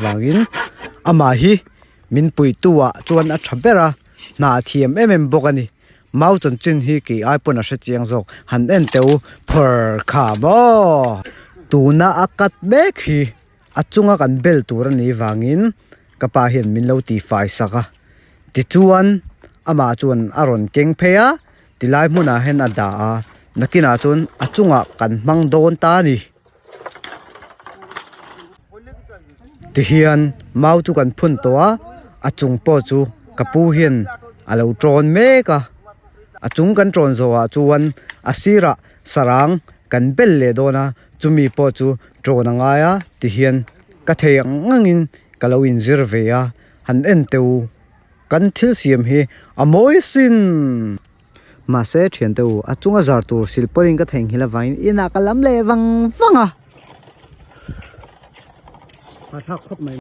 Vangin amah hi min puihtu ah chuan a tha ber a, hna a thiam em em bawk a ni. Mau chanchin hi kei ai pawn a hre chiang zawk, han en teh u phawr kha maw! Tuna a cut mek hi a chunga kan bel tur a nih vangin ka pa hian min lo tihfai sak a, tichuan amah chuan a rawn keng phei a, tilai hmunah hian a dah a, nakinah chuan a chungah kan hmang dawn ta a ni. Tihian mau chu kan phun tawh a, a chung pawh chu ka pu hian a lo tawn mek a, a chung kan tawn zawhah chuan a sirah sarang kan bel leh dawn a, chumi pawh chu tawn a ngai a tihian ka thei ang angin ka lo inzir ve a, han en teh u kan thil siam hi a mawi sin. Mahse thiante u, a chunga zar tur silpawlin ka theihnghilh avangin inah ka lam leh vang vang a. Hahthlak khawp mai.